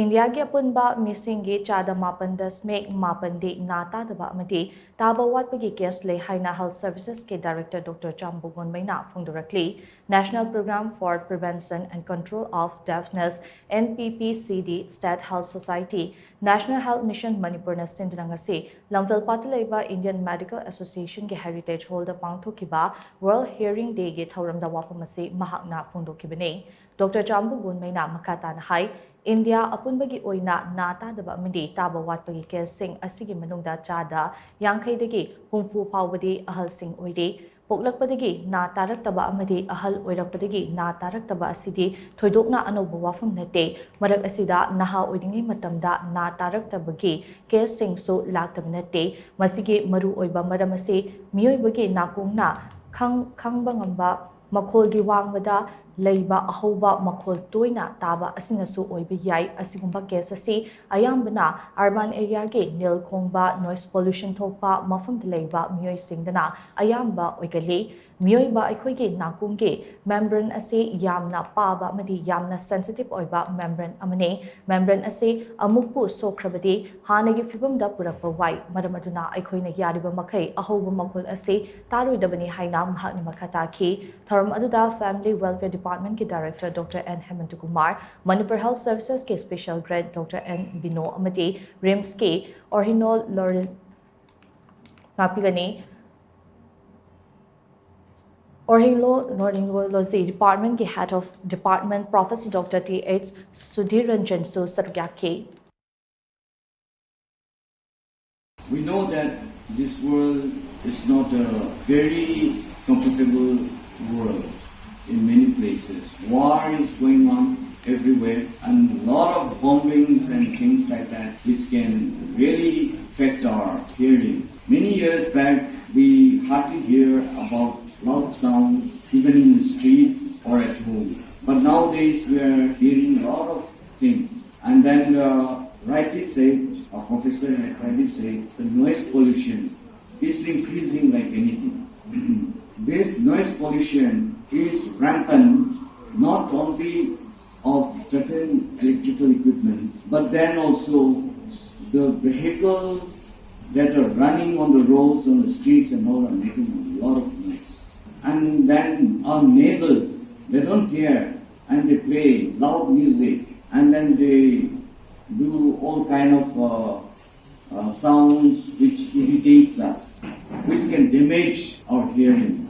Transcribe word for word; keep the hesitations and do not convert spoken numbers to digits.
ꯏꯟꯗꯤꯌꯥꯒꯤ ꯑꯄꯨꯟꯕ ꯃꯤꯁꯤꯡꯒꯤ ꯆꯥꯗ ꯃꯥꯄꯟ ꯗꯁꯃꯤꯛ ꯃꯥꯄꯟꯗꯤ ꯅꯥ ꯇꯥꯗꯕ ꯑꯃꯗꯤ ꯇꯥꯕ ꯋꯥꯠꯄꯒꯤ ꯀꯦꯁ ꯂꯩ ꯍꯥꯏꯅ Health Services ꯀꯤ Director Doctor ꯆꯥꯝꯕꯨ ꯒꯣꯟꯃꯩꯅ ꯐꯣꯡꯗꯣꯔꯛꯂꯤ꯫ National Program for Prevention and Control of Deafness, N P P C D, State Health Society, National Health Mission ꯃꯅꯤꯄꯨꯔꯅ ꯁꯤꯟꯗꯨꯅ ꯉꯁꯤ ꯂꯝꯐꯦꯜꯄꯥꯠꯇ ꯂꯩꯕ Indian Medical Association ꯒꯤ Heritage Hall ꯗ ꯄꯥꯡꯊꯣꯛꯈꯤꯕ World Hearing Day ꯒꯤ ꯊꯧꯔꯝꯗ ꯋꯥꯐꯝ ꯑꯁꯤ ꯃꯍꯥꯛꯅ ꯐꯣꯡꯗꯣꯛꯈꯤꯕꯅꯤ꯫ Doctor ꯆꯥꯝꯕꯨ ꯒꯣꯟꯃꯩꯅ ꯃꯈꯥ ꯇꯥꯅ ꯍꯥꯏ, ꯏꯟꯗꯤꯌꯥ ꯑꯄꯨꯟꯕꯒꯤ ꯑꯣꯏꯅ ꯅꯥ ꯇꯥꯗꯕ ꯑꯃꯗꯤ ꯇꯥꯕ ꯋꯥꯠꯄꯒꯤ ꯀꯦꯁꯁꯤꯡ ꯑꯁꯤꯒꯤ ꯃꯅꯨꯡꯗ ꯆꯥꯗ ꯌꯥꯡꯈꯩꯗꯒꯤ ꯍꯨꯝꯐꯨ ꯐꯥꯎꯕꯗꯤ ꯑꯍꯜꯁꯤꯡ ꯑꯣꯏꯔꯤ꯫ ꯄꯣꯛꯂꯛꯄꯗꯒꯤ ꯅꯥ ꯇꯥꯔꯛꯇꯕ ꯑꯃꯗꯤ ꯑꯍꯜ ꯑꯣꯏꯔꯛꯄꯗꯒꯤ ꯅꯥ ꯇꯥꯔꯛꯇꯕ ꯑꯁꯤꯗꯤ ꯊꯣꯏꯗꯣꯛꯅ ꯑꯅꯧꯕ ꯋꯥꯐꯝ ꯅꯠꯇꯦ꯫ ꯃꯔꯛ ꯑꯁꯤꯗ ꯅꯍꯥ ꯑꯣꯏꯔꯤꯉꯩ ꯃꯇꯝꯗ ꯅꯥ ꯇꯥꯔꯛꯇꯕꯒꯤ ꯀꯦꯁꯁꯤꯡꯁꯨ ꯂꯥꯛꯇꯕ ꯅꯠꯇꯦ꯫ ꯃꯁꯤꯒꯤ ꯃꯔꯨ ꯑꯣꯏꯕ ꯃꯔꯝ ꯑꯁꯤ ꯃꯤꯑꯣꯏꯕꯒꯤ ꯅꯥꯀꯣꯡꯅ ꯈꯪ-, ꯈꯪꯕ ꯉꯝꯕ ꯃꯈꯣꯜꯒꯤ ꯋꯥꯡꯃꯗ ꯂꯩꯕ ꯑꯍꯧꯕ ꯃꯈꯣꯜ ꯇꯣꯏꯅ ꯇꯥꯕ ꯑꯁꯤꯅꯁꯨ ꯑꯣꯏꯕ ꯌꯥꯏ꯫ ꯑꯁꯤꯒꯨꯝꯕ ꯀꯦꯁ ꯑꯁꯤ ꯑꯌꯥꯝꯕꯅ urban area ꯒꯤ ꯅꯤꯜ ꯈꯣꯡꯕ, noise pollution ꯊꯣꯛꯄ ꯃꯐꯝꯗ ꯂꯩꯕ ꯃꯤꯑꯣꯏꯁꯤꯡꯗꯅ ꯑꯌꯥꯝꯕ ꯑꯣꯏꯒꯜꯂꯤ꯫ ꯃꯤꯑꯣꯏꯕ ꯑꯩꯈꯣꯏꯒꯤ ꯅꯥꯀꯣꯡꯒꯤ membrane ꯑꯁꯤ ꯌꯥꯝꯅ ꯄꯥꯕ ꯑꯃꯗꯤ ꯌꯥꯝꯅ sensitive ꯑꯣꯏꯕ membrane ꯑꯃꯅꯤ꯫ Membrane ꯑꯁꯤ ꯑꯃꯨꯛꯄꯨ ꯁꯣꯛꯈ꯭ꯔꯕꯗꯤ ꯍꯥꯟꯅꯒꯤ ꯐꯤꯕꯝꯗ ꯄꯨꯔꯛꯄ ꯋꯥꯏ꯫ ꯃꯔꯝ ꯑꯗꯨꯅ ꯑꯩꯈꯣꯏꯅ ꯌꯥꯔꯤꯕ ꯃꯈꯩ ꯑꯍꯧꯕ ꯃꯈꯣꯜ ꯑꯁꯤ ꯇꯥꯔꯣꯏꯗꯕꯅꯤ ꯍꯥꯏꯅ ꯃꯍꯥꯛꯅ ꯃꯈꯥ ꯇꯥꯈꯤ꯫ ꯊꯧꯔꯝ ꯑꯗꯨꯗ Family Welfare Department ꯀꯤ Director Doctor N ꯍꯦꯃꯟꯇ Kumar, Manipur Health Services ꯀꯤ Special Grant Doctor N ꯕꯤꯅꯣ ꯑꯃꯗꯤ RIMS ꯀꯤ Orhino Lorel-, ꯉꯥꯛꯄꯤꯒꯅꯤ, Orhino-Laryngology Department ꯀꯤ Head of Department Professor Doctor T H Sudhir ꯔꯟꯖꯟꯁꯨ ꯁꯔꯨꯛ ꯌꯥꯈꯤ꯫ We know that this world is not a very comfortable world in many places. War is going on everywhere and a lot of bombings and things like that, which can really affect our hearing. Many years back, we hardly hear about loud sounds even in the streets or at home. But nowadays, we are hearing a lot of things. And then, uh, rightly said, our professor had rightly said, the noise pollution is increasing like anything. This noise pollution is rampant not only of certain electrical equipment, but then also the vehicles that are running on the roads, on the streets and all are making a lot of noise. And then our neighbors, they don't care and they play loud music and then they do all kind of uh, uh, sounds which irritates us, which can damage our hearing.